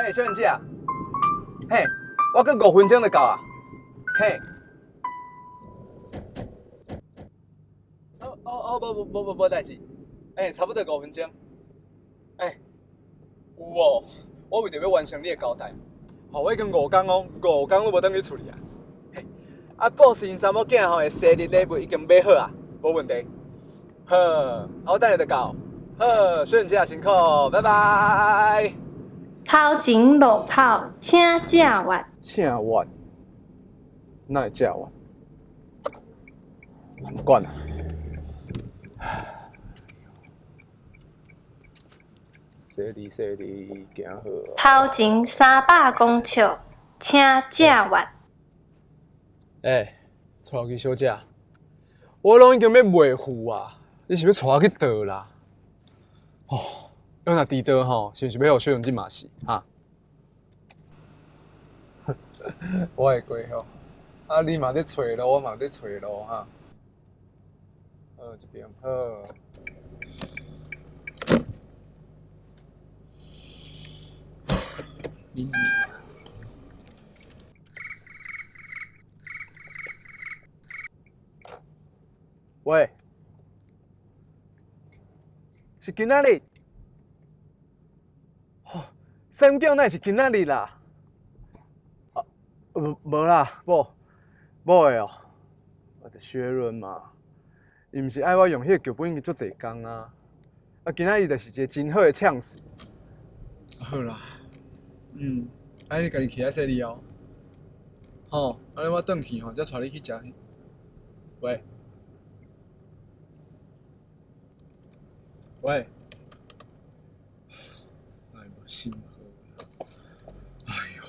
喂，小燕姐啊，嘿，我阁5分钟就到啊，嘿。哦哦哦，无无无无无代志，欸，差不多五分钟。欸，有哦，我为著欲完成你的交代，吼，我已经五工哦，五工拢无转去厝里啊。嘿，啊，布斯𪜶查某囝吼的生日礼物已经买好啊，无问题。好，啊，我等下就到。好，小燕姐辛苦，拜拜。头前路口，请正月。正月？哪会正月？毋管啦。细腻细腻，行好。头前300公尺，请正月。欸，带我去小姐，我拢已经欲袂赴啊，你是欲带我去佗啦？哦，我若迟到吼，是毋是欲予小杨这骂死哈？我会过吼，啊你嘛咧揣路，我嘛咧揣路哈。好，这边好。你喂，是今仔日？吼，三叫哪是今仔日啦？啊，无无啦，无无会哦。我就薛润嘛，伊毋是爱我用彼个剧本已经足济工啊。啊，今仔日就是一个真好的呛死。好啦，啊你家己起来洗你哦。吼，按呢我转去吼，才带你去食。喂。喂，哎，无信号啦！哎哟，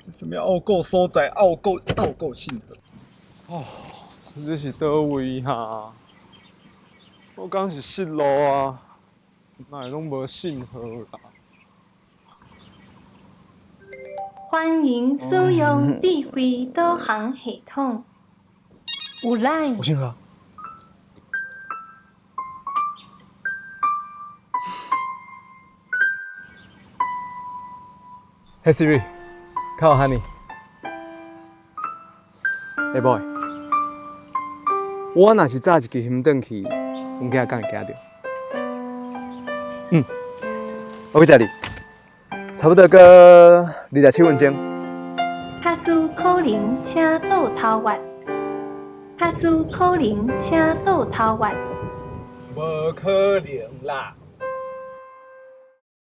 这啥物拗口所在，拗口拗口信号。哦，这是佗位哈？我敢是失路啊？哪会拢无信号啦？欢迎使用智慧导航系统。有来。有信号。Hey Siri， call Honey。Hey boy，我若是早一支翕转去，阮囝敢会惊著？我去接你，差不多阁27分钟。假使可能，请倒头月。假使可能，请倒头月。无可能啦！